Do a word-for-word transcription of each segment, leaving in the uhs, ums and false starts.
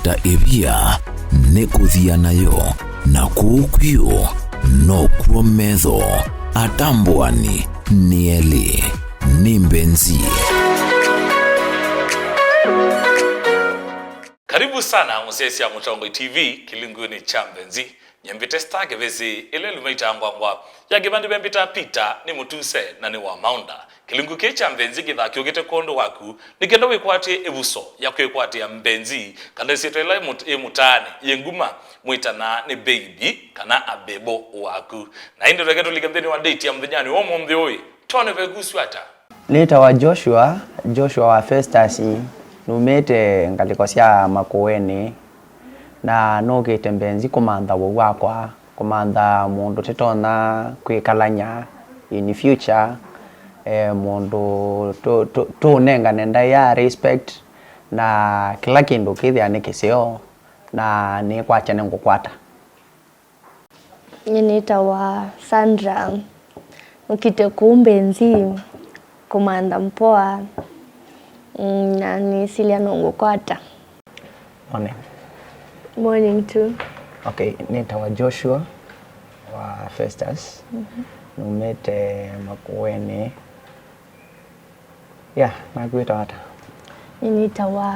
Ta ĩvia nĩ kũthia nayo, na kũu kwĩũ nokw'o metho atambũani nĩ elĩ. Nĩ Mbenzi. Karibu sana mũsyaĩĩsya Mũtongoi T V kĩlungunĩ kya Mbenzi. Nyie mbĩte Star Kĩvĩsĩ, ĩla ĩlũmĩte ngwangwa ya kĩvandĩ vembĩta Peter nĩ mũtuse na nĩ wa maũnda. Kĩlungu kĩĩ kya Mbenzi kĩthaa kĩũkĩte kwondũ waku, nĩ kenda wĩkwatĩe ĩvuso ya kwĩkwatĩa Mbenzi, kana ĩsyĩtwa ĩla ĩmũt-, ĩmũtaanĩ, yĩ nguma, mwĩtanaa nĩ baby, kana a bebo waku. Na ĩndĩ tũeke tũlike nthĩnĩ wa date ya mũthenyanĩ wa ũmũnthĩ ũĩ, twone vekusw'a ata. Nĩtawa Joshua, Joshua wa Festus, numĩte ngalĩko sya Makueni, na nũkĩte Mbenzi kũmantha wau wakwa, kũmantha mũndũ tũtonya kwĩkalany'a in future, eh, mũndũ tũ-, tũ-, tũũnengane ndaĩa, respect, na kĩla kĩndũ kĩthĩa nĩ kĩseo, na nĩkwakya nĩngũkwata. Nyie nĩtawa Sandra, nũkĩte kũu Mbenzi kũmantha mpoa, mm, na nĩsilya nũngũkwata. Morning. Morning too. Okay, nĩtawa Joshua wa Festus. Mhm. Numĩte Makueni. Yeah, naku wĩtawa ata? Nyie nĩtawa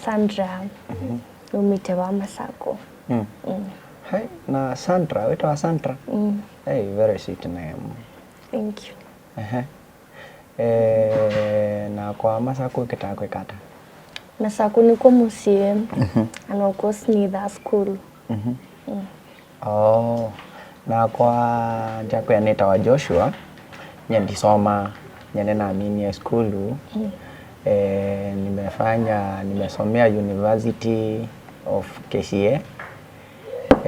Sandra. Mhm. Numĩte wa Masako. Mm. Mm. Hai, na Sandra, wĩtawa Sandra? Mm. Hey, very sweet name. Thank you. Ehe. Eh, na kwa Masako ũkĩtaa kwĩka ata? Masako nĩkw'o mũsyĩ, mhm, and of course nĩthaa school. Mhm. Mm. Oh, nakwa njakwĩa nĩtawa Joshua, nyie ndisoma, nyie nĩnaminie sukulu. Mm. Eh, nimefanya, nimesomea University of K C A,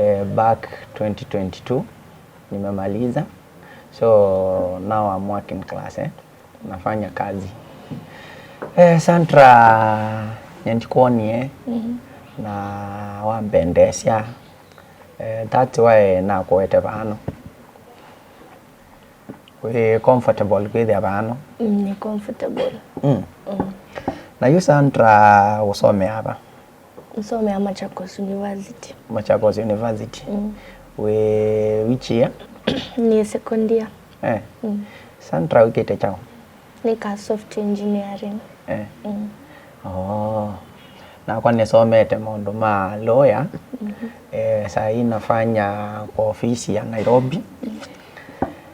eh, back twenty twenty-two, nimemaliza. So now I'm working class, eh? Nafanya kazi. Eh, Sandra, nĩndikwonie, mhm, na wambendesya. Eh, that's why nakũete vano. Wĩ comfortable kwĩthĩa vano? Mm, nĩ comfortable. Mm. Mm. Na yu Sandra ũsomea va? Nsomea Machakos University. Machakos University. Mm. Wĩ which year? Nĩ second year. Eh. Mm. Sandra wĩkĩte kyaũ? Nĩka soft engineering. Eh. Mm. Oh. Nakwa nĩsomete maũndũ ma lawyer. Mhm. Eh, saa hii nafanya kwa ofisi ya Nairobi. Mm.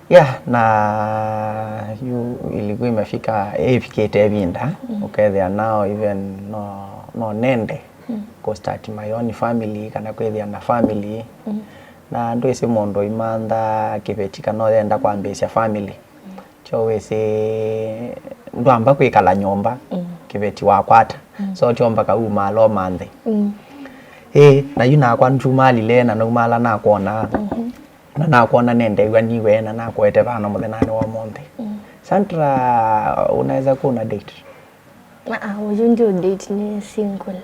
Yeah, na yu ilikuwa imefika, ĩvikĩte ĩvinda, mm, ũkethĩa now even no, no nende, mm, kũ start my own family, kana kwĩthĩa na family. Mm. Na ndwĩsĩ mũndũ imantha kĩveti kana ũyenda kwambĩĩsya family. Mm. Kyo wĩsĩ ndwamba kwĩkala nyũmba, mm, kĩveti wakwata. Mm. So kyo mpaka umaala ũmanthe. Mm. Ĩĩ, na yu nakwa ndyumalile na naumaala nakwona. Mhm. Na nakwona nendew'a niwe na nakũete vano mũthenyanĩ wa ũmũnthĩ. Mm. Sandra, unaweza kuwa una date? Aa, ũyu ndi date, nĩ single.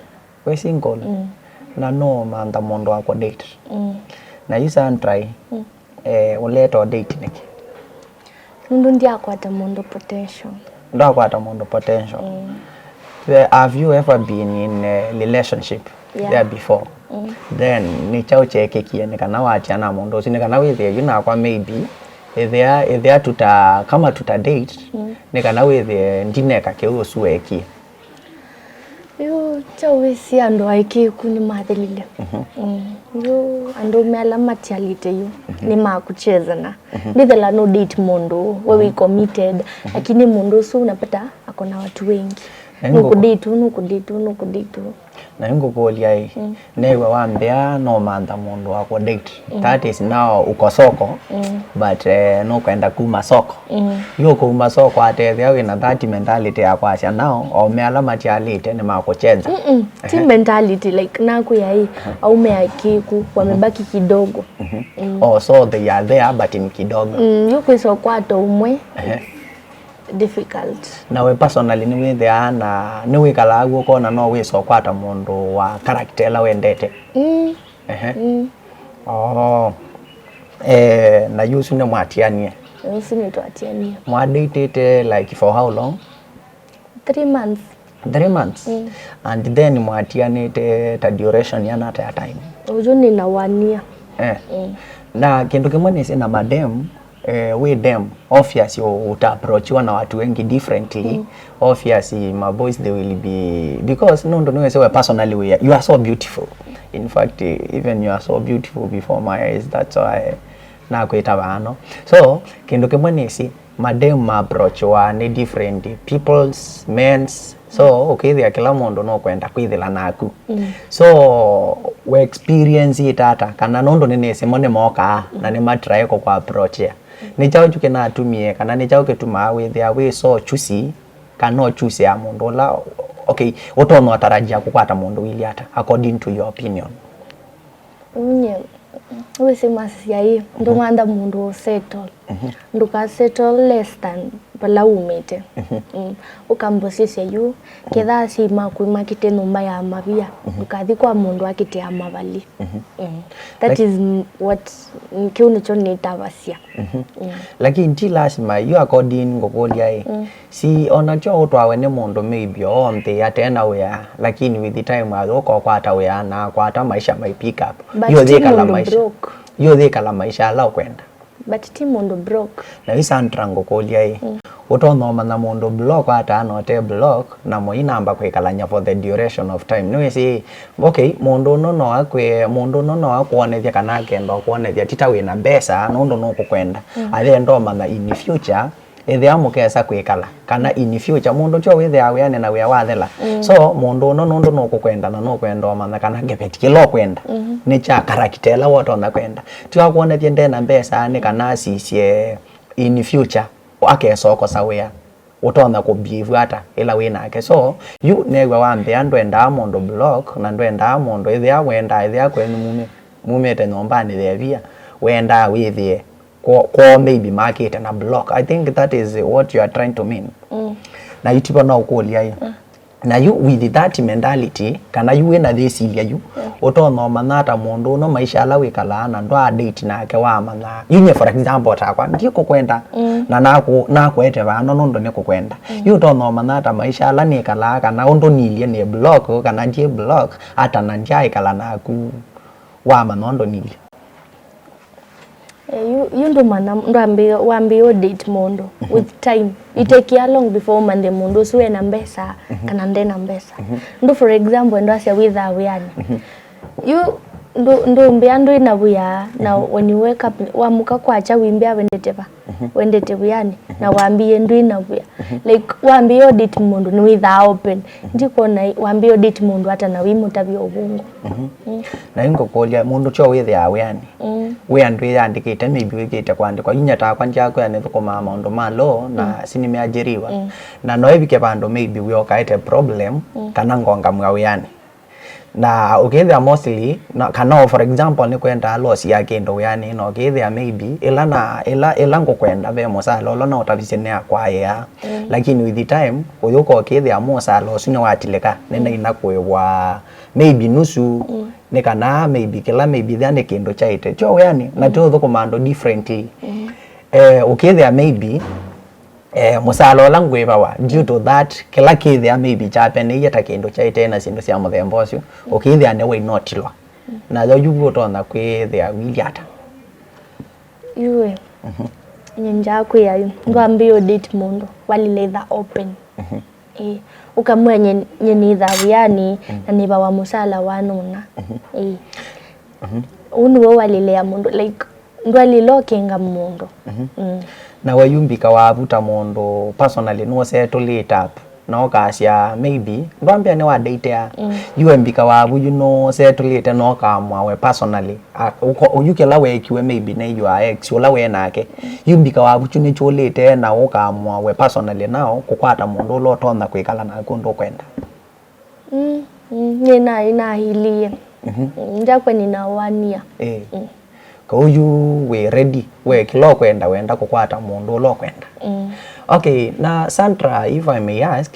Wĩ single? Mm. Na no mantha mũndũ wa kũ date. Mm. Na yu Sandra, mm, eh, ũleta date nĩkĩ? Nũndũ ndyakwata mũndũ potential. Ndwakwata mũndũ potential. Mm. The, have you ever been in a relationship, yeah, there before? Mm. Then nĩ kyaũ kyeekĩkie nĩ kana watia na mũndũ ũsu, nĩ kana wĩthĩe yu nakwa maybe ĩthĩa, ĩthĩa tuta, kama tuta date, mm, nĩ kana wĩthĩe ndineka kĩu ũsu weekie? Yu kyaũ wĩsĩ andũ aĩkĩĩku nĩmathelile. Mhm. Mm. Yu andũme ala matialĩte yu, mhm, nĩmakũcheza na, mhm, ndĩthela no date mũndũ we, mhm, wĩ committed, mhm, lakini mũndũ ũsu unapata ako na watu wengi. Na nũkũ date, nũkũ date, nũkũ date. Na ngũkũlya ĩ, mm, neew'a wambĩa no mantha mũndũ wa kũ date. Mm. That is now uko soko, mm, but, eh, nũkwenda kuma soko. Mm. Yu kuma soko atethĩa wĩna that mentality ya kwasya now, aume ala matialĩte nĩmakũchenza. Mm-mm. Ti, ehe, mentality, like, nakwĩa ĩ, aume aĩkĩĩku, wamebaki kidogo. Mhm. Mm. Oh, so they are there, but ni kidogo. Mm, yu kwĩsa ũkwata ũmwe. Ehe. Difficult. Na we personally nĩwĩthĩaa na nĩwĩkalaa w'o ũkona no wĩsa ũkwata mũndũ wa character ĩla wendete? Mm. Ehe. Mm. Oh. Eh, na yu ũsu nĩmwatianie? Ũsu nĩtwatianie. Mwadatĩte, like, for how long? Three months. Three months. Mm. And then mwatianĩte ta duration yana ata ya time? Ũyũ nĩ na one year. Eh. Mm. Na kĩndũ kĩmwe nĩsĩ na madem, eh, wĩ dem, obvious ũ- ũta approachiwa na watu wengi differently. Mm. Obvious, my boys, they will be, because nũndũ nĩwĩsĩ we personally we are, you are so beautiful. In fact, eh, even you are so beautiful before my eyes. That's why nakwĩta vano. So kĩndũ kĩmwe nĩsĩ, madem ma approachiwa nĩ different peoples, men's. So ũkĩthĩa kĩla mũndũ nũkwenda kwĩthĩla naku. Mm. So we experience ĩtata kana nũndũ nĩnĩsĩ mo nĩmokaa na nĩmatry kũkũ approachia. Nĩ kyaũ kyu kĩnatumie kana nĩ kyaũ kĩtumaa wĩthĩa wĩ so choosy kana ũchusea mũndũ ũla, okay, ũtonya ũtarajia kũkwata mũndũ wĩlĩ ata, according to your opinion? Ũu nyie, wĩsĩ masisya ĩ, ndũmantha mũndũ ũ settle. Mhm. Ndũka settle less than vala umĩte. Mhm. Mm. Ũkambosisya yu, ketha asyai maku makĩte nyũmba ya mavia, mhm, ndũkathi kwa mũndũ akĩte ya mavali. Mhm. Mm. That Lak- is m- what, mm, kĩu nĩkyo nĩtavasya. Mhm. Mm. Lakini ti lasima, yu according ngũkũlya ĩ, mm. Si onakyo ũtwawe nĩ mũndũ maybe onthe ate na wĩa, lakini with the time ayũka ũkwata wĩa na akwata maisha mai pick up. But ti yũthĩkala mũndũ maisha broke. Yũthĩkala maisha ala ũkwenda. But ti mũndũ broke. Na yu Sandra ngũkũlya ĩ, mm, ũtonya ũmanya mũndũ broke ata na ũte broke, na mũinamba kwĩkalany'a for the duration of time? Nĩwĩsĩ, okay, mũndũ ũno no akwĩe, mũndũ ũno no akwonethya kana akenda ũkwonethya ti ta wĩna mbesa, nũndũ nũkũkwenda. Mm. Ayenda ũmanya in future, ethĩwa mũkesa kwĩkala, kana in future, mũndũ tyo wĩthĩaa wĩanĩ na wĩa wathela. Mm. So mũndũ ũno nũndũ nũkũkwenda na nũkwenda ũmanya kana ngeveti kĩla ũkwenda, mhm, nĩ kya character ĩla wotonya kwenda. Ti wa kwonethya nde na mbesa nĩ kana asisye in future akesa ũkosa wĩa, ũtonya kũbehave ata ĩla wĩ nake. So yu new'a wambĩa ndwendaa mũndũ block na ndwendaa mũndũ, ethĩwa wendaa, ethĩwa kwenyu mumĩ- mumĩte nyũmbanĩ yevia, wendaa wĩthĩe kwoo, kwoo maybe makĩte na block. I think that is what you are trying to mean. Mm. Na yu tivo no ũkũlya ĩ. Mm. Na yu with that mentality, kana yu wĩna yĩsilya yu, mm, ũtonya ũmanya ata mũndũ ũno maisha ala wĩkalaa na ndwa date nake wamanya. Yu nye for example takwa, ndikũkwenda, mm, na naku- nakwete vano nũndũ nĩkũkwenda. Mm. Yu ũtonya ũmanya ata maisha ala nĩkalaa, kana ũndũ nilye nĩ block, kana ndiĩ block, ata na ndyaĩkala naku wamanya ũndũ nilye. Eh, yu, yu ndũmanya, ndwambĩĩe, wambĩĩe ũ date mũndũ, mhm, with time. It take how long before ũmanye mũndũ ũsu ena mbesa, mhm, kana ndena mbesa? Mhm. Ndũ, for example, ndwasya wĩthaa wĩanĩ. Mhm. Yu ndũ- ndũmbĩa ndwĩ na wĩa, na, mhm, when you wake up, wamũka kwakya wĩmbĩa wendete va? Mhm. Wendete wĩanĩ, mhm, na wambĩĩe ndwĩ na wĩa. Mhm. Like, wambĩĩe ũ date mũndũ nĩwĩthaa open. Mhm. Ndikwona ĩ- wambĩĩe ũ date mũndũ ata na wĩmũtavya ũvũngũ. Mhm. Mm. Na yu ngũkũlya, mũndũ tyo wĩthĩaa wĩanĩ? Mm. Wĩa ndwĩyandĩkĩte, maybe wĩkĩte kwandĩkwa. Yu nye takwa ndyakwĩa nĩthũkũmaa maũndũ ma law na, mm, si nimeajiriwa. Mm. Na no ĩvike vandũ maybe wĩa ũkaete problem, mm, kana ngongamw'a wĩanĩ. Na ũkĩthĩa mostly, na, kana for example nĩkwendaa loss ya kĩndũ wĩanĩ, na ũkĩthĩa maybe ĩla na, ĩla, ĩla ngũkwenda ve mũsala ũla no ũtavisye nĩ akwaĩa. Mm. Lakini with the time, ũyũka ũkĩthĩa mũsala ũsu nĩwatilĩka, nĩnaina kũĩvwa maybe nusu, mm, nĩ kana maybe kĩla maybe thĩa nĩ kĩndũ kyaĩte kyo wĩanĩ, na, mm, tũthũkũma andũ differently. Mm. Eh, ũkĩthĩa maybe, eh, mũsala ũla ngwĩvawa, due to that, kĩla kĩthĩa maybe kyapeneie ta kĩndũ kyaĩte na syĩndũ sya mũthemba ũsu, ũkĩthĩa nĩwainotilwa. Mm. Nayo yu ũtonya kwĩthĩa wĩlye ata? Yu ĩ, mhm, nyie ndyakwĩa yu, ndwambĩĩe ũ date mũndũ, walile ĩtha open. Mhm. Ĩĩ, ũkamwĩa nye, nye nĩthaa wĩanĩ, mm, na nĩvawa mũsala wa nũna. Mhm. Ĩĩ. Mhm. Ũu nĩw'o walilea mũndũ, like, ndwalile ũkenga mũndũ. Mhm. Mm. Na we yu mbika wavu ta mũndũ personally nũsetũlĩte up, na ũkasya maybe, ndwambĩa nĩwadeitea, mm, yu mbika wavu yu nũsetũlĩte na ũkaamũa we personally. A, ũko- yu kĩla weekiwe maybe nĩ your ex ũla wĩ nake. Yu mbika waku kyu nĩkyũlĩte na ũkaamũa we personally now kũkwata mũndũ ũla ũtonya kwĩkala naku ũndũ ũkwenda. Mm, mm, nĩna- nĩnahilie. Mhm. Mm, ndyakwa nĩna one year. Eh. Mm. Kau yu wĩ ready, we kĩla ũkwenda, wenda kũkwata mũndũ ũla ũkwenda. Mm. Okay, na Sandra, if I may ask,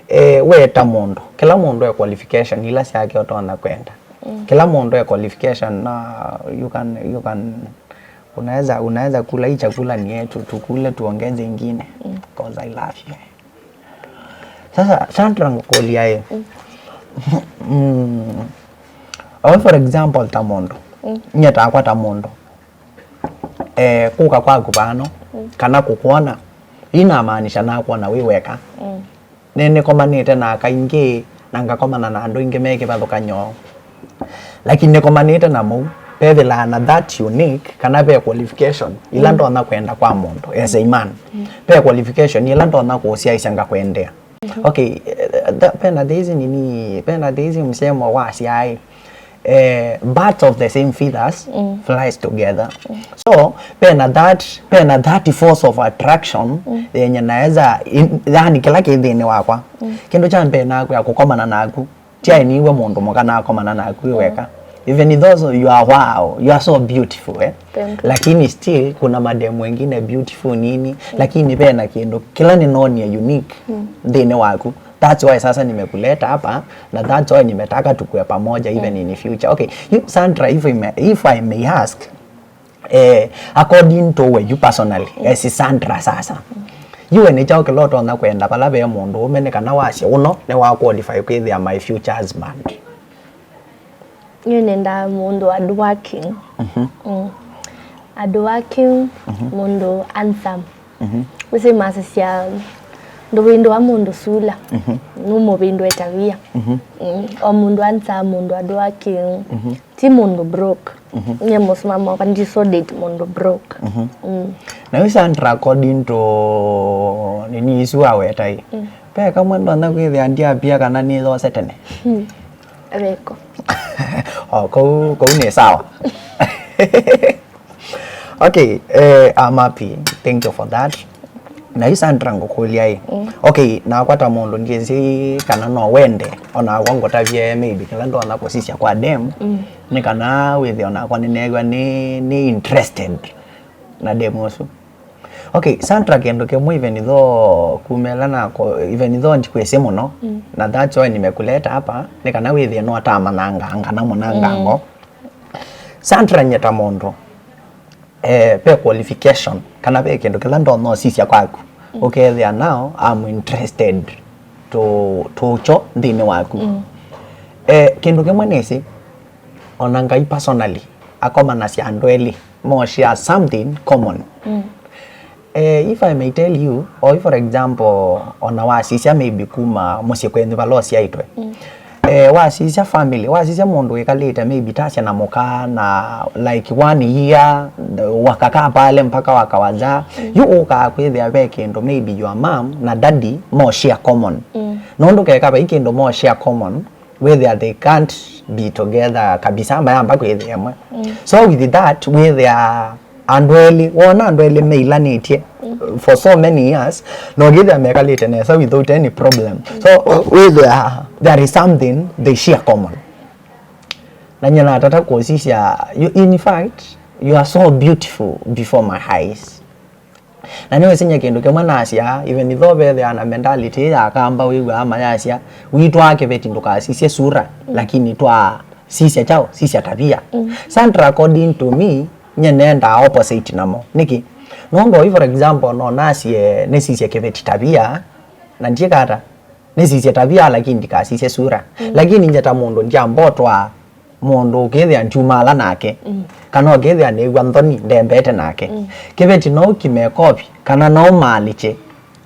eh, we ta mũndũ, kĩla mũndũ e qualification ila syake ũtonya kwenda. Mm. Kĩla mũndũ e qualification, na you can, you can, unaweza, unaweza kula hii chakula ni yetu, tukule tuongeze ingine, mm, 'cause I love you. Sasa Sandra, ngũkũlya ĩ, mm, owe for example ta mũndũ, nyie takwa ta mũndũ, eh, kũka kwaku vano, kana kũkwona, inamaanisha nakwona wĩ weka. Nĩ nĩkomanĩte na aka ingĩ, na ngakomana na andũ ingĩ me kĩvathũkany'o. Lakini nĩkomanĩte na mũu, vethĩlaa na that unique, kana ve qualification ila ndonya kwenda kwa mũndũ as a man. Ve qualification ila ndonya kũsyaĩsya ngakwendea. Okay, eh, tha- vena these nini, vena these msemo wa syaĩ, eh, birds of the same feathers flies together. So vena that, vena that force of attraction yenye naweza in, yani kĩla kĩ nthĩnĩ wakwa. Kĩndũ kya mbee nakwĩa kũkomana naku, tiaĩ niwe mũndũ mũka nakomana naku wĩ weka. Even though you are wow, you are so beautiful, eh? Thank you. Lakini still kuna mademu wengine beautiful nini, lakini vena kĩndũ kĩla nĩnonie unique nthĩnĩ waku. That's why sasa nimekuleta hapa, na that's why nimetaka tukue pamoja even in future. Okay, you, Sandra, if I may, if I may ask, eh, according to we, you personally, as Sandra sasa, you nĩ kyaũ kĩla ũtonya kwenda vala ve mũndũ ũme, nĩ kana wasye ũno nĩ wa qualify kwĩthĩa my future husband? Niĩ nenda mũndũ hardworking. Mm. Hardworking, mũndũ handsome. Wĩsĩ masisya ndũvĩndũa mũndũ sula, nũmũvĩndũe tavia. Mm. O mũndũ handsome, mũndũ hardworking. Ti mũndũ broke. Niĩ mũsimamo wakwa ndi so date mũndũ broke. Mm. Na yu Sandra, according to nini isu wawetai, ve kamwe ndonya kwĩthĩa ndiapia kana nĩyose tene? Veko. Oh, kũu, kũu nĩ sawa. Okay, eh, I'm happy. Thank you for that. Na yu Sandra, ngũkũlya ĩ. Okay, nakwa ta mũndũ ndyĩsĩ kana no wende, onakwa ngũtavye maybe kĩla ndonya kũsisya kwa dem, nĩ kana wĩthĩe onakwa nĩneew'a nĩ, nĩ interested na dem ũsu. Okay, Sandra, kĩndũ kĩmwe, even though kumela nako, even though ndikwĩsĩ mũno, na that's why nimekuleta hapa, nĩ kana wĩthĩe no tamanyanga, ngana mũnangango. Sandra, nyie ta mũndũ, eh, ve qualification, kana ve kĩndũ kĩla ndonya ũsisya kwaku, ũkethĩa now I'm interested to, to kyo nthĩnĩ waku. Eh, kĩndũ kĩmwe nĩsĩ, ona Ngai personally akomanasya andũ elĩ mo share something common. Eh, if I may tell you, or if, for example, ona wasisya maybe kuma mũsyĩ kwenyu vala ũsyaĩtwe. Eh, wasisya family, wasisya mũndũ wĩkalĩte maybe tasya na mũka na, like, one year, wakakaa pale mpaka wakawa nza. Yu ũkaa kwĩthĩa ve kĩndũ maybe your mom na daddy mo share common. Nũndũ keka vai kĩndũ mo share common, wĩthĩa they can't be together kabisa, mayamba kwĩthĩa ĩmwe. So with that, wĩthĩa andũ elĩ, wona andũ elĩ meilanĩtye for so many years, na ũkĩthĩa mekalĩte nesa without any problem. So wĩthĩa there is something they share common. Na nyie natata kũsisya, you, in fact, you are so beautiful before my eyes. Na nĩwĩsĩ nyie kĩndũ kĩmwe nasyaa, even though vethĩaa na mentality ya Akamba wĩw'aa mayasya, witwaa kĩveti ndũkasisye sura, lakini twaa sisya kyaũ, sisya tavia. Sandra, according to me, nyie nendaa opposite namo. Nĩkĩ? Nũndũ oyu, for example, no nasye nĩsisye kĩveti tavia, na ndyĩka ata? Nĩsisye tavia, lakini ndikasisye sura. Lakini nyie ta mũndũ ndyamba ũtwaa mũndũ ũkĩthĩa ndyumaala nake, kana ũkĩthĩa nĩw'a nthoni ndembete nake. Kĩveti no ũkime kovi, kana no ũmaalĩkye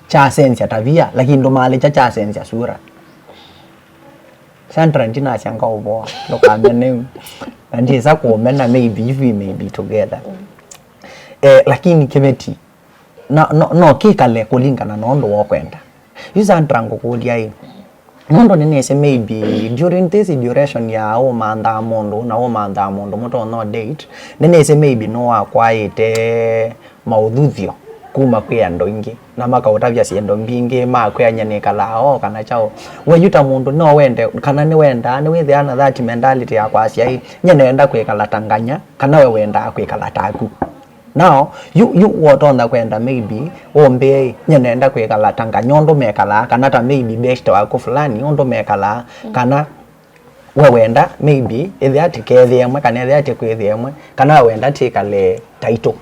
kyasenzya tavia, lakini ndũmaalĩkya kyasenzya sura. Sandra, ndinasya ngaũvoa, ndũkamene ũ. Na ndyĩsa kũũmena, maybe if we may be together. Eh, lakini kĩveti, no, no, no kĩkale kũlingana na ũndũ wokwenda. Yu Sandra, ngũkũlya ĩ, nũndũ nĩnĩsĩ maybe during this duration ya ũmanthaa mũndũ na ũmanthaa mũndũ mũtonya date, nĩnĩsĩ maybe nĩwakwaĩte maũthuthyo kuma kwĩ andũ aingĩ, na makaũtavya syĩndũ mbingĩ, makwĩa nyie nĩkalaa o kana kyaũ. We yu ta mũndũ no wende, kana nĩwendaa, nĩwĩthĩaa na that mentality ya kwasya ĩ, nyie nenda kwĩkala ta nganya, kana we wendaa kwĩkala taku? Now, yu, yu wotonya kwenda maybe ũmbĩe, nyie nenda kwĩkala ta nganya ũndũ mekalaa, kana ta maybe best waku fulani ũndũ mekalaa, kana we wenda maybe ĩthĩa tĩkethĩe ĩmwe, kana ĩthĩa tĩkwĩthĩa ĩmwe, kana we wenda tĩkale taitũ?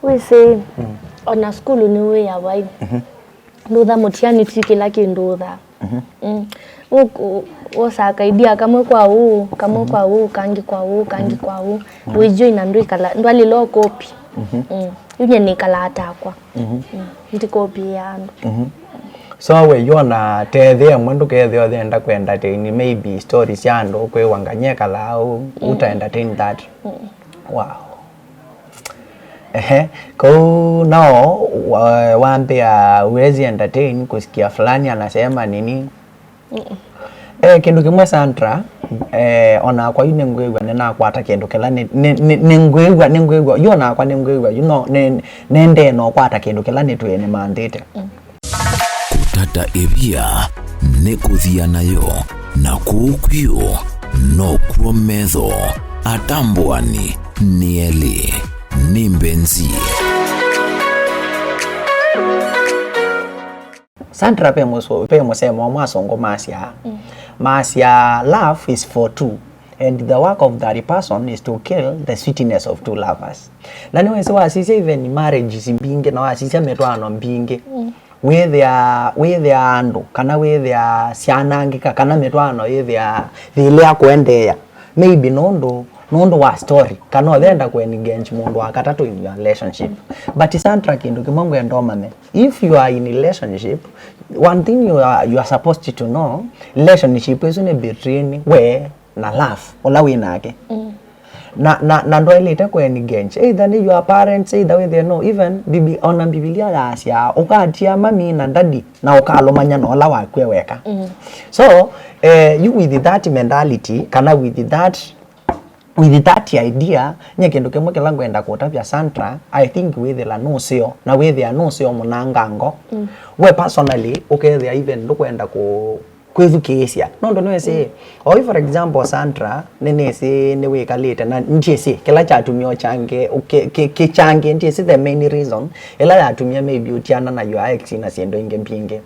Wĩsĩ, ona sukulu nĩwĩawa ĩ. Ndũtha mũtiani ti kĩla kĩndũ ũthaa. Mm. Ũ- ũ- wosaa kaidia kamwe kwa ũũ, kamwe kwa ũũ, kangĩ kwa ũũ, kangĩ kwa ũũ. Wĩjoina ndwĩkala, ndwalĩla ũkopi. Mm. Yu nye nĩkalaa takwa. Mm. Ndikopie andũ. So we yona tethea mwe ndũkethĩa ũthenda kwenda teni, maybe stories sya andũ kwĩwa nganyekala au, uta entertain that. Wow. Ehe, kau nao wa- wambĩa huwezi entertain kusikia fulani anasema nini. Eh, kĩndũ kĩmwe Sandra, eh, onakwa yu nĩngwĩw'a nĩnakwata kĩndũ kĩla nĩ- nĩ- nĩ- nĩngwĩw'a nĩngwĩw'a yu onakwa nĩngwĩw'a yu no nĩ- nĩendee nokwata kĩndũ kĩla nĩtwĩe nĩmanthĩte. Kũtata ĩvia nĩ kũthia nayo, na kũu kwĩũ nokw'o metho atambũani nĩ elĩ. Nĩ mbenzi. Sandra, ve mũso- ve mũsemo ũmwe asũngũ masyaa, masyaa, love is for two and the work of that person is to kill the sweetness of two lovers. Na nĩwĩsĩ wasisya even marriages mbingĩ na wasisya mĩtwaano mbingĩ, wĩthĩa wĩthĩa andũ kana wĩthĩa syanangĩka kana mĩtwaano yĩthĩa yĩlea kũendeea, maybe nũndũ nũndũ wa story kana ũthenda kũ engage mũndũ wa katatũ in your relationship. But Sandra, kĩndũ kĩmwe ngwenda ũmanye, if you are in relationship, one thing you are, you are supposed to know, relationship ĩsu nĩ between we na love ũla wĩ nake. Na, na, na ndwaĩlĩte kũ engage either nĩ your parents, either wĩthĩe no, even bibi, ona Mbivilia yaasya ũkatia mami na daddy na ũkalũmany'a na ũla wakw'e weka. So eh, you with that mentality kana with that with that idea, nye kĩndũ kĩmwe kĩla ngwenda kũtavya Sandra, I think wĩthĩla nũseo na wĩthĩa nũseo mũnangango. We personally ũkethĩa even ndũkwenda kũ kwĩthukĩĩsya. Nũndũ nĩwĩsĩ, oyu for example Sandra, nĩnĩsĩ nĩwĩkalĩte na ndyĩsĩ kĩla kyatumie ũkyange, ũke- kĩ- kĩkyange, ndyĩsĩ the main reason ĩla yatumie maybe ũtiana na your ex na syĩndũ ingĩ mbingĩ.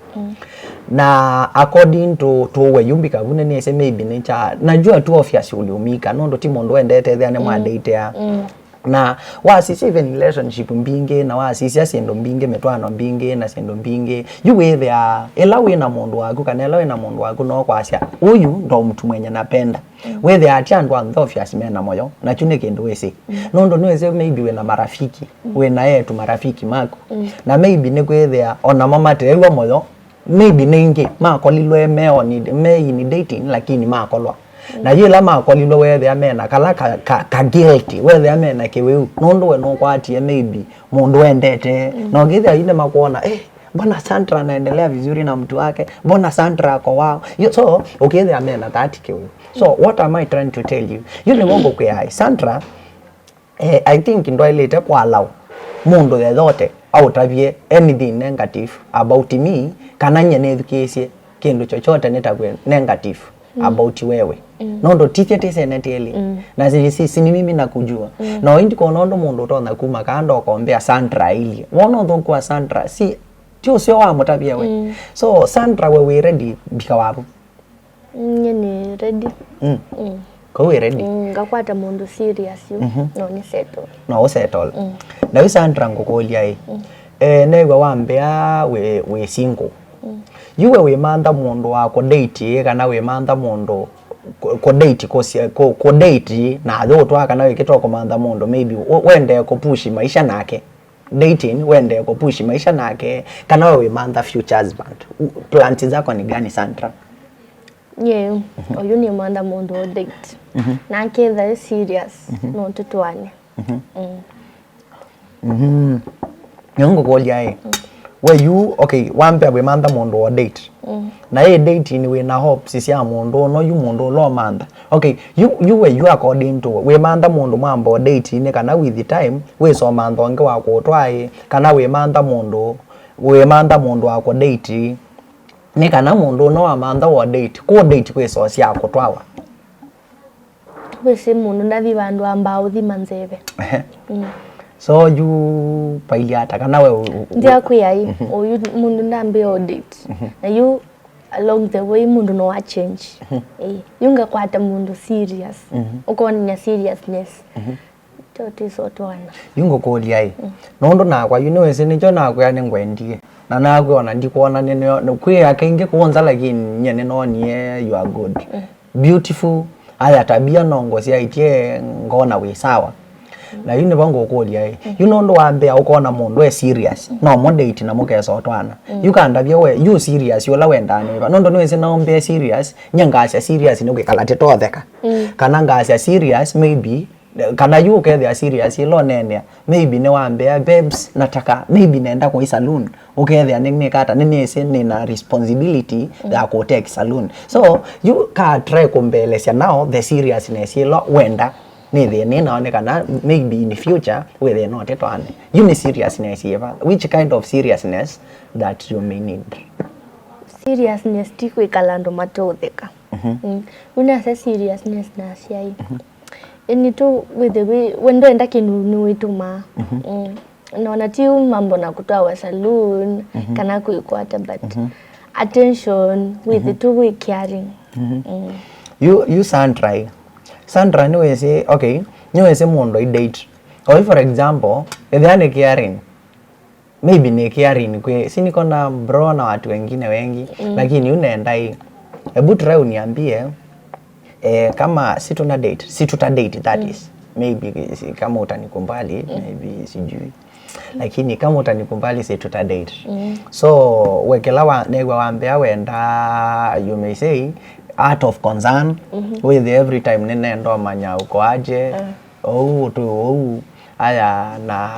Na according to, to we yu mbika vu nĩnĩsĩ maybe nĩ kya, najua tu obvious uliumika, nũndũ ti mũndũ wendete ethĩa nĩ mwadetea. Na wasisya even relationship mbingĩ, na wasisya syĩndũ mbingĩ, mĩtwaano mbingĩ, na syĩndũ mbingĩ, yu wĩthĩaa ĩla wĩ na mũndũ waku, kana ĩla wĩ na mũndũ waku, no kwasya, "Huyu ndo mtu mwenye napenda." Wĩthĩaa ti andũ onthe obvious me na moyo, na kyu nĩ kĩndũ wĩsĩ. Nũndũ nĩwĩsĩ maybe wĩ na marafiki, wĩ na etu marafiki maku, na maybe nĩkwĩthĩa onamo mateew'a moyo, maybe nĩ ingĩ makolilwe me on- me in dating lakini makolwa. Na yĩla makolilwe weethĩa mena kala ka, ka, ka guilty, weethĩa mena kĩwĩu nũndũ we nũkwatie maybe mũndũ wendete. Na ũkĩthĩa yu nĩmakwona, eh, mbona Sandra anaendelea vizuri na mtu wake, mbona Sandra ako wao. Yu- so ũkĩthĩa mena that kĩwĩu. So what am I trying to tell you? Yu nĩw'o ngũkwĩaĩ Sandra, Eh, I think ndwaĩlĩte kũallow mũndũ yeyote aũtavye anything negative about me, kana nye nĩthukĩĩsye kĩndũ chochote nĩtavwe negative about wewe. Nũndũ tithyĩ tĩsene tĩlĩ. Na si, si, si ni mimi nakujua. Na ĩndĩ kona ũndũ mũndũ ũtonya kuma kando ũkombea Sandra ailyĩ. Wona ũthũku wa Sandra, si ti ũseo wamũtavya we. So Sandra, we wĩ ready mbika wavu? Nye nĩ ready. Mm. Mm. Kau wĩ ready? Mm, ngakwata mũndũ serious yu. No nĩ settle. No ũsettle. Na yu Sandra ngũkũlya ĩ, eh, new'a wambĩa wĩ, wĩ single. Yu we wĩmantha mũndũ wa kũdate kana wĩmantha mũndũ kũ- kũdate kũsya- kũ- kũdate na athĩ ũtwaa kana wĩkĩtwa kũmantha mũndũ maybe we- wendee kũpush maisha nake? Dating, wendee kũpush maisha nake, kana we wĩmantha future husband? U- plans zako ni gani, Sandra? Nye, oyu nĩmantha mũndũ o date. Na aketha e serious, no tũtwaane. Mm. Nĩngũkũlya ĩ, we yu, okay, wambĩa wĩmantha mũndũ o date. Na ĩ date-inĩ wĩ na hopes sya mũndũ ũno yu mũndũ ũla ũmantha. Okay, yu, yu we yu according to, wĩmantha mũndũ mwamba o date-inĩ kana with time wĩsomantha ũngĩ wa kũũtwaa ĩ, kana wĩmantha mũndũ, wĩmantha mũndũ wa kũ date nĩ kana mũndũ ũno wamantha wa date, kũ date kwĩsosya kũtwawa. Wĩsĩ mũndũ ndathi vandũ ambaa ũthima nzeve. Ehe. Mm. So yu pailyĩ ata kana we u- u- ndyakwĩa ĩ, oyu mũndũ ndambĩa o date. Na yu along the way mũndũ no a change. Ĩĩ. Yu ngakwata mũndũ serious. Ũkonania seriousness. Totisa ũtwana. Yu ngũkũlya ĩ, nũndũ nakwa yu nĩwĩsĩ nĩkyo nakwĩa nĩngwendie. Na nakwĩa ona ndikwona nĩnĩo, kwĩ aka ingĩ kũũ nza, lakini nyie nĩnoonie you are good. Beautiful, aya tabia no ngũsyaĩtye ngona wĩ sawa. Na yu nĩvo ngũkũlya ĩ, yu nũndũ wambĩa ũkona mũndũ e serious, no mũ date na mũkesa ũtwana. Yu kandavya we, yu serious ũla wendaa nĩva? Nũndũ nĩwĩsĩ no mbĩa serious, nye ngasya serious nĩ kwĩkala tĩtotheka. Kana ngasya serious, maybe, kana yu ũkethĩa serious ĩla ũneenea, maybe nĩwambĩa, "Babes, nataka, maybe nenda kũi saloon." Ũkethĩa nĩ, nĩkata, nĩnĩsĩ nĩna responsibility ya kũtake saloon. So, yu ka try kũmbelesya now the seriousness ĩla wenda nĩthĩe nĩnao nĩ kana maybe in future wĩthĩe no tĩtwane. Yu nĩ seriousness yĩva? Which kind of seriousness that you may need? Seriousness ti kwĩkala andũ matotheka. Mm. Unasya seriousness na asyai. Ĩni tu wĩthĩe wĩ, we ndwenda kĩndũ nĩwĩtũmaa. Mm. Na ona ti mambo na kũtwawa saloon, kana kwĩkwata, but attention, wĩthĩe tu wĩ caring. Mm. Yu, yu Sandra ĩ. Sandra nĩwĩsĩ, okay, nĩwĩsĩ mũndũ i date. Or if, for example, ĩthĩa nĩ caring, maybe nĩ caring kwĩ, si niko na bro na watu wengine wengi, lakini yu nenda ĩ, ebu try uniambie, eh, kama si tuna date, si tuta date, that is, maybe si, kama utanikubali, maybe sijui. Lakini kama utanikubali, si tuta date. So, we kĩla wa, nĩw'a wambĩa wenda, you may say, out of concern, wĩthĩe every time nĩnenda ũmanya uko aje, ũu, ũtũ ũu, aya, na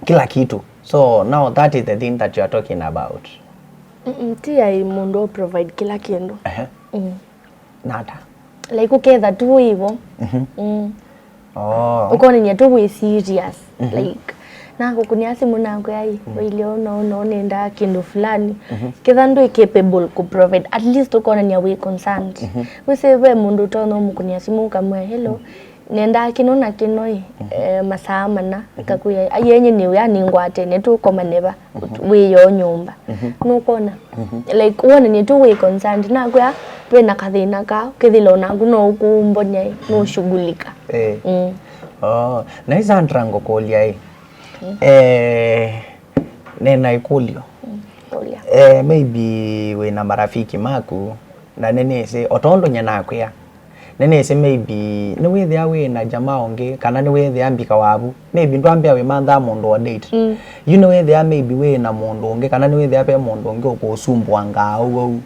kila kitu. So now that is the thing that you are talking about. Mm, ti ai mũndũ ũ provide kila kĩndũ. Ehe. Mm. Nata? Like, ũketha tu wĩvo. Mm. Oh. Ũkonania tu wĩ serious. Like, nakũkũnĩa simũ nakwĩa, "Ai, wailye ũno, ũno, nenda kĩndũ fulani." Ketha ndwĩ capable kũ provide, at least ũkonania wĩ concerned. Wĩsĩ ve mũndũ ũtonya ũmũkũnĩa simũ ũkamwĩa, "Hello, nendaa kĩno na kĩno ĩ, eh, masaa mana," akakwĩa, "Ai, enye nĩ wĩa nĩngwate, nĩtũkomane va, wĩyo nyũmba." Nũkona? Like, wonanie tu wĩ concerned. Nakwĩa, ve na kathĩna kaa, kethĩla onaku no ũkũmbonya ĩ, no ũshughulika. Eh. Mm. Oh, na Sandra ngũkũlya ĩ. Eh, nena ĩkũlyo. Mm, kũlya. Eh, maybe wĩ na marafiki maku, na nĩnĩsĩ, o tondũ nye nakwĩa, nĩnĩsĩ maybe nĩwĩthĩa wĩ na jamaa ũngĩ, kana nĩwĩthĩa mbika wavu, maybe ndwambĩa wĩmanthaa mũndũ wa date. Mm. Yu nĩwĩthĩa maybe wĩ na mũndũ ũngĩ, kana nĩwĩthĩa ve mũndũ ũngĩ ũkũũsumbũangaa ũu ũu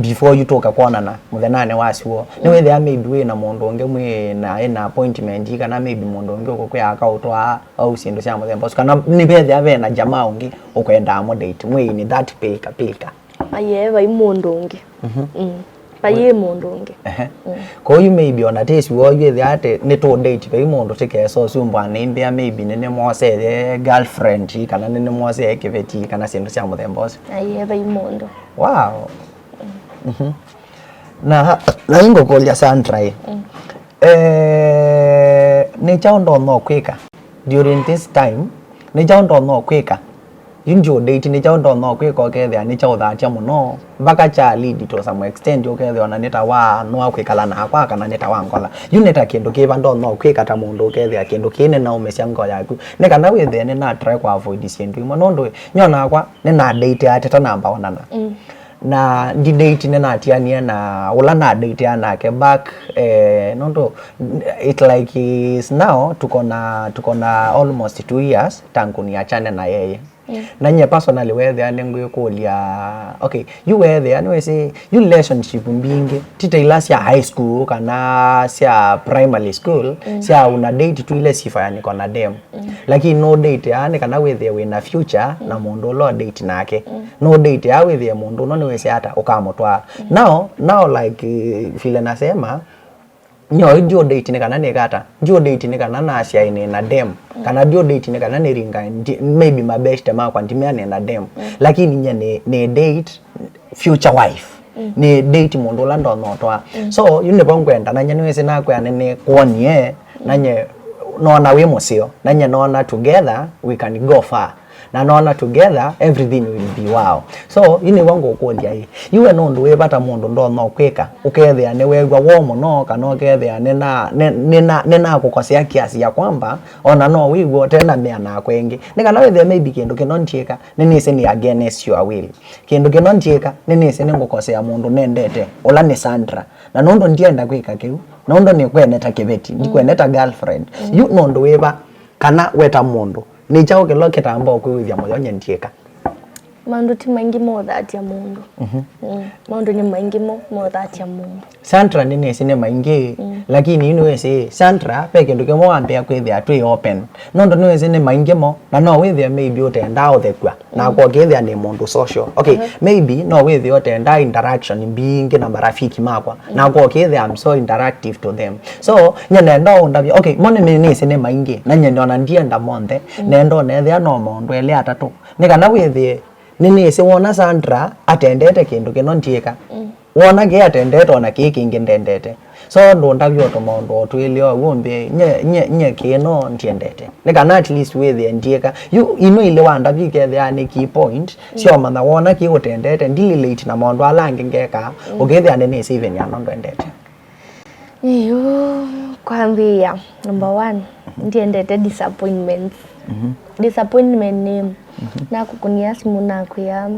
before yu tũka kwonana mũthenyanĩ wa syũa. Mm. Nĩwĩthĩa maybe wĩ na mũndũ ũngĩ mwĩ na, ĩ na appointment, kana maybe mũndũ ũngĩ ũkũkwĩa akaũtwaa au syĩndũ sya mũthemba ũsu, kana nĩvethĩa ve na jamaa ũngĩ ũkwendaa mũ date mwĩ in that pilka pilka. Aiee, vai mũndũ ũngĩ. Mm. Vai ĩ mũndũ ũngĩ. Ehe. Mm. Kwoou maybe ona tĩsi woo yu ĩthĩa atĩ nĩtũ date, vai mũndũ tĩkesa ũsumbwa nĩmbĩa maybe nĩnĩmwosee girlfriend, kana nĩnĩmwosee kĩveti, kana syĩndũ sya mũthemba ũsu. Aiee, vai mũndũ. Wow. Mhm. Na, na ingũkũlya Sandra ĩ. Mm. Eh, nĩ kyaũ ndonya kwĩka during this time? Nĩ kyaũ ndonya kwĩka? Yu ndio date, nĩ kyaũ ndonya kwĩka ũkethĩa nĩ kyaũthatya mũno, mpaka kya lead to some extent ũkethĩa ona nĩ ta wa nũa kwĩkala nakwa kana nĩ ta wa ngola. Yu nĩ ta kĩndũ kĩva ndonya kwĩka ta mũndũ ũkethĩa kĩndũ kĩĩ nĩnaũmĩsya ngoo yaku? Nĩ kana wĩthĩe nĩna try kũ avoid syĩndũ imwe, nũndũ nyie nakwa nĩna date atĩ tũtanamba onana. Mm. Na ndi date nĩnatianie na ũla na date nake back, eh, nũndũ it like is now tuko na, tuko na almost two years tangu niachane na yeye. Mm. Na nye personally wethĩa nĩngwĩkũlya, okay, yu wethĩa nĩwĩsĩ, yu relationship mbingĩ ti ta ila sya high school kana sya primary school, mm, sya una date tu ile sifa ya niko na dem. Mm. Lakini no date ya nĩ kana wĩthĩe wĩ na future na mũndũ ũla ũ date nake. Mm. No date ya wĩthĩe mũndũ ũno nĩwĩsĩ ata ũkamũtwaa. Mm. Now, now like, eh, vile nasema, nyo ndio date nĩ kana nĩkata. Ndio date nĩ kana nasyae nĩ na dem. Mm. Kana ndio date nĩ kana nĩringa ndi-, maybe mabeshte makwa ndimea nĩ na dem. Mm. Lakini nye nĩ, nĩ date future wife. Mm. Nĩ date mũndũ ũla ndonya ũtwaa. Mm. So, yu nĩvo ngwenda, na nye nĩwĩsĩ nakwĩa nĩnĩkwonie, na nye nona wĩ mũseo, na nye nona together we can go far. Na nona together, everything will be wow. So, yu nĩw'o ngũkũlya ĩ, yu we nũndũ wĩ vata mũndũ ndonya kwĩka, ũkethĩa nĩwew'a woo mũno, kana ũkethĩa nĩna-, nĩ-, nĩna-, nĩnakũkosea kiasi ya kwamba, ona no wĩw'e ũtenamea nakwa ĩngĩ. Nĩ kana wĩthĩe maybe kĩndũ kĩno ndyĩka, nĩnĩsĩ nĩ against your will. Kĩndũ kĩno ndyĩka, nĩnĩsĩ nĩngũkosea mũndũ nendete, ũla nĩ Sandra. Na nũndũ ndyenda kwĩka kĩu, nũndũ nĩkwene ta kĩveti, ndikwene ta girlfriend. Yu nũndũ wĩva, kana we ta mũndũ, nĩ kyaũ kĩla kĩtambaa ũkwĩw'ĩthya mũyo nye ndyĩka? Maũndũ ti maingĩ maũthatya mũndũ. Mm, maũndũ nĩ maingĩ mo maũthatya mũndũ. Sandra nĩnĩsĩ nĩ maingĩ, lakini yu nĩwĩsĩ, Sandra, ve kĩndũ kĩmwe wambĩa kwĩthĩa twĩ open. Nũndũ nĩwĩsĩ nĩ maingĩ mo, na no wĩthĩe maybe ũtendaa ũthekw'a, nakwa ũkĩthĩa nĩ mũndũ social. Okay, maybe no wĩthĩe ũtendaa interaction mbingĩ na marafiki makwa, nakwa ũkĩthĩa I'm so interactive to them. So, nye nenda ũndavya, okay, mo nĩ, nĩsĩ nĩ maingĩ, na nye nona ndienda monthe, nenda ũnethĩa no maũndũ elĩ atatũ. Nĩ kana wĩthĩe, nĩnĩsĩ wona Sandra atendete kĩndũ kĩno ndyĩka. Wona kĩĩ atendete, ona kĩĩ kĩngĩ ndendete. So, ndũndavya o tũmaũndũ o twĩlĩ o w'o mbĩ, nye, nye, nye kĩĩ no ndyendete. Nĩ kana at least wĩthĩe ndyĩka. Yu, ino ilĩ wandavya ikethĩaa nĩ key point, syo manya wona kĩĩ ũtendete, ndi relate na maũndũ ala angĩ ngekaa, ũkĩthĩa nĩnĩsĩ even ano ndwendete. Ĩĩ, kwambĩĩa, number one, ndiendete disappointments. Disappointment nĩ nakũkũnĩa simũ nakwĩa,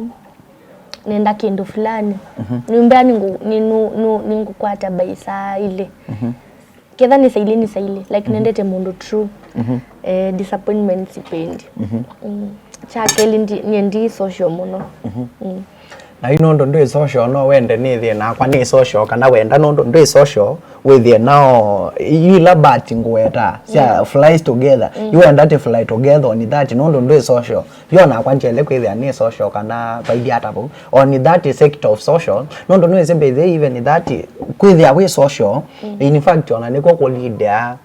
nenda kĩndũ fulani. Nĩmbĩa nĩngũ-, nĩ-, nũ-, nũ-, nĩngũkwata by saa ilĩ. Ketha nĩ saa ilĩ, nĩ saa ilĩ. Like, nendete mũndũ true. Eh, disappointment sipendi. Mm. Kya kelĩ, ndi-, nyie ndi social mũno. Mm. Na yu nũndũ ndwĩ social, no wende nĩthĩe nakwa nĩ social, kana wenda nũndũ ndwĩ social, wĩthĩe nao, yu ila but ngũweta, sya flies together. Yu wenda tĩ fly together on that, nũndũ ndwĩ social. Yo nakwa ndyele kwĩthĩa nĩ social kana vaidi ata vau. On that sector of social, nũndũ nĩwĩsĩ mbĩthĩ even that kwĩthĩa wĩ social, in fact, ona nĩkw'o kũlidea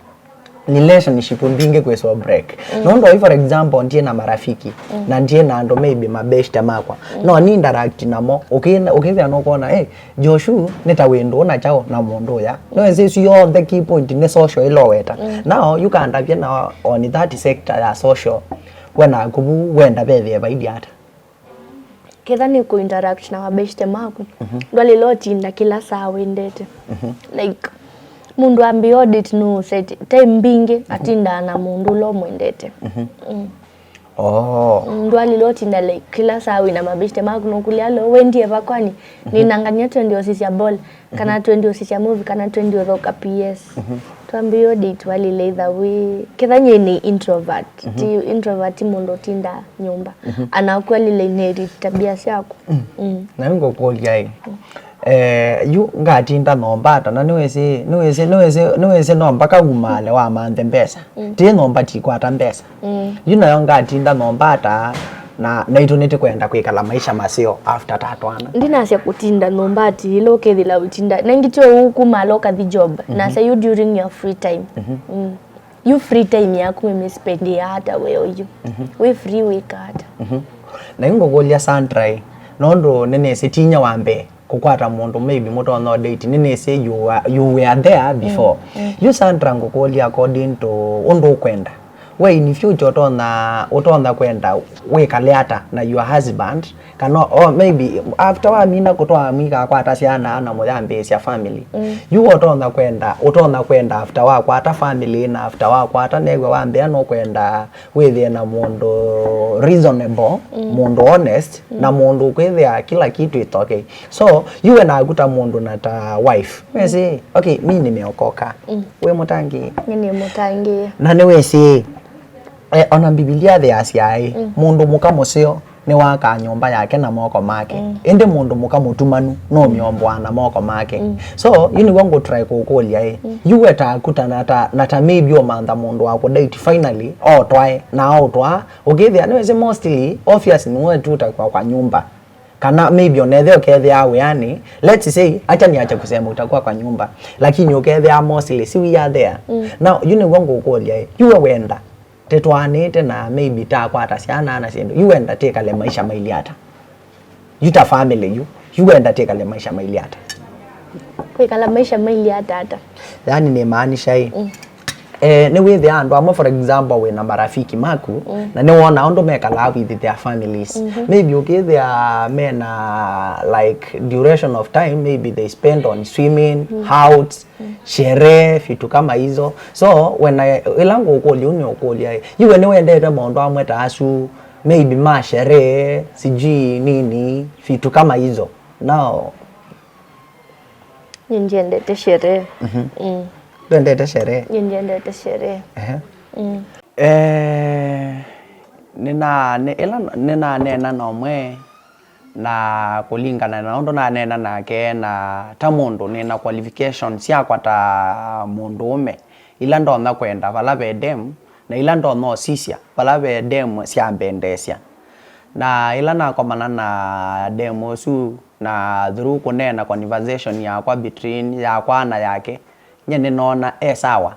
relationship mbingĩ kwĩswa break. Nũndũ yu, for example, ndiĩ na marafiki, na ndiĩ na andũ maybe mabeshte makwa. No ni interact namo, ũkĩ-, ũkĩthĩa nũkwona, eh, Joshu, nĩ ta wĩ ndũũ na kyaũ na mũndũ ũya. Nĩwĩsĩ isu yonthe key point nĩ social ĩla ũweta. Now, yu kandavye na on that sector ya social, we naku vu wenda vethĩe vaidi ata? Ketha nĩ kũ interact na mabeshte maku, ndwalĩla ũtinda kĩla saa wendete. Like, mũndũ ambĩĩa date nũ set time mbingĩ atindaa na mũndũ ũla ũmwendete. Mm. Oh. Ndwalĩla ũtinda, like, kĩla saa wĩna mabeshte maku nũkũlya, "Alo, wendie va kwani?" Nĩnangany'a twendie ũsisya ball, kana twendie ũsisya movie, kana twendie ũthoka P S. Twambĩĩa date walĩla itha wĩ, ketha nyie nĩ introvert. Ti introvert, ti mũndũ ũtindaa nyũmba. Anaku alĩla inherit tabia syaku. Mm. Na ngũkũlya ĩ, eh, yu ngatinda nyũmba ata, na nĩwĩsĩ, nĩwĩsĩ, nĩwĩsĩ, nĩwĩsĩ no mpaka umaale wamanthe mbesa. Ti nyũmba tikwata mbesa. Yu nayo ngatinda nyũmba ata, na, naitũ nĩtũkwenda kwĩkala maisha maseo after tatwana. Ndinasya kũtinda nyũmba ati ĩla ũkethĩla ũtinda. Nengĩ tyo ũu kumaala ũkathi job. Nasya yu during your free time. Mm. Yu free time yaku mimi spendĩaa ata we oyu? Wĩ free wĩka ata? Na yu ngũkũlya Sandra ĩ, nũndũ nĩnĩsĩ tinya wa mbee kũkwata mũndũ maybe mũtonya date, nĩnĩsĩ you were, you were there before. Yu Sandra ngũkũlya according to ũndũ ũkwenda. We in future ũtonya, ũtonya kwenda wĩkale ata na your husband? Kana, or maybe, after wamina kũtwaa mwika akwata syana na mũyambĩĩsya family. Yu ũtonya kwenda, ũtonya kwenda after wakwata family na after wakwata new'a wambĩa nũkwenda wĩthĩe na mũndũ reasonable, mũndũ honest, na mũndũ ũkwĩthĩa kila kitu it's okay. So, yu we naku ta mũndũ na ta wife. Wĩsĩ, okay, mi nimeokoka. Wĩ mũtangĩĩe. Nĩ mũtangĩĩe. Na nĩwĩsĩ, eh, ona Mbivilia yĩasya ĩ, mũndũ mũka mũseo nĩwakaa nyũmba yake na moko make. Ĩndĩ mũndũ mũka mũtumanu nũmĩomboa na moko make. So, yu nĩw'o ngũtry kũkũlya ĩ, yu we ta akuta na ta, na ta maybe ũmantha mũndũ wa kũdate finally, otwae, na aũtwaa, ũkĩthĩa, nĩwĩsĩ mostly, obvious nĩwe tu ũtakw'a kwa nyũmba. Kana maybe onethe ũkethĩa wĩanĩ, let's say, acha niache kusema utakuwa kwa nyũmba, lakini ũkethĩa mostly, si we are there. Now, yu nĩw'o ngũkũlya ĩ, yu we wenda, tĩtwaanĩte na maybe takwata syana na syĩndũ. Yu wenda tĩkale maisha mailye ata? Yu ta family yu, yu wenda tĩkale maisha mailye ata? Kwĩkala maisha mailye ata ata? Yaani nĩmaanisha ĩ, Eh, nĩwĩthĩa andũ amwe, for example, wĩna marafiki maku, mm, na nĩwona ũndũ mekalaa with their families. Mm-hmm. Maybe ũkĩthĩa mena, like, duration of time, maybe they spend on swimming, mm, out, mm, sherehe, vitu kama hizo. So, wena, ĩla ngũkũlya, ũnĩũkũlya, yu we nĩwendete maũndũ amwe ta asu, maybe ma sherehe, sijui nini, vitu kama hizo. Now, Nyie ndiendete sherehe. Mhm. Mm. Ndwendete sherehe? Nyie ndiendete sherehe. Ehe. Mm. Eh, nĩna, nĩ, ĩla nĩnaneena na ũmwe, na kũlingana na ũndũ naneena nake, na ta mũndũ nĩna qualifications syakwa ta mũndũũme, ila ndonya kwenda vala ve dem, na ila ndonya ũsisya vala ve dem syambendeesya. Na ĩla nakomana na dem ũsu, na through kũneena conversation yakwa between yakwa na yake, nyie nĩnoona e sawa,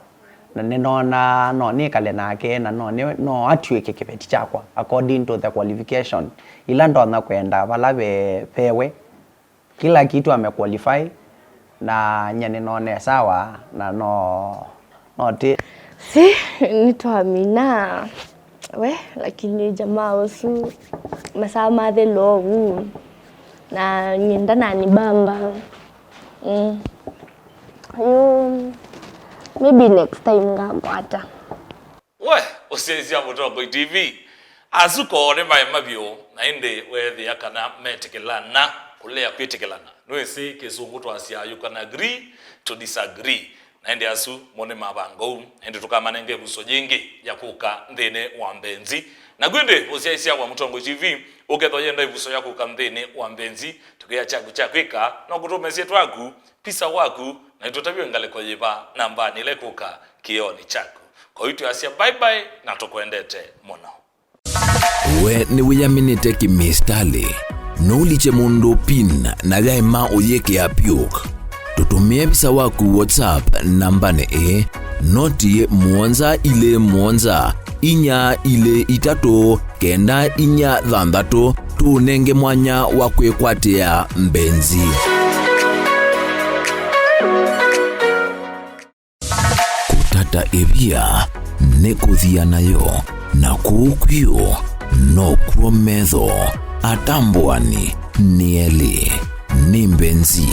na nĩnoona no nĩkale nake, na no, nĩ, no atw'ĩke kĩveti kyakwa according to the qualification ila ndonya kwenda vala ve, ve we. Kila kitu amequalify, na nyie nĩnoona e sawa, na no, no ti. Si, nĩtwamina we, lakini jamaa ũsu masaa mathela ũu, na nyie ndananibamba. Mm. Yu, maybe next time ngakwata. We, ũsyaisya Mũtongoi T V. Asu koo nĩmaema vyũ, na ĩndĩ weethĩa kana metĩkĩlana kũlea kwĩtĩkĩlana. Nĩwĩsĩ Kĩsũngũ twasya, you can agree to disagree. Na ĩndĩ asu mo nĩ mavanga ũu, ĩndĩ tũkamanenga ĩvuso yĩngĩ ya kũka nthĩnĩ wa mbenzi. Naku ĩndĩ ũsyaisya wa Mũtongoi T V, ũkethwa yenda ĩvuso ya kũka nthĩnĩ wa mbenzi, tũkĩa kyaku kya kwĩka, no kũtũme syĩtwa yaku, pisa waku, na ĩtũtavye ngalĩko yĩva nambanĩ ĩla ĩkũka kĩonĩ kyaku. Kwoou twĩasya bye bye na tũkwendete mũno. We nĩwĩyaminĩte kĩmĩsitalĩ? Nũlikye mũndũ pin na yaema ũyĩkĩa pyũk. Tũtũmĩe visa waku WhatsApp nambanĩ ĩĩ, noti mũonza ilĩ mũonza, inya ilĩ itatũ, kenda inya thanthatũ, tũũnenge mwanya wa kwĩkwatĩa mbenzi. Kũtata ĩvia nĩ kũthia nayo, na kũu kwio nokw'o metho atambũani nĩ elĩ. Nĩ mbenzi.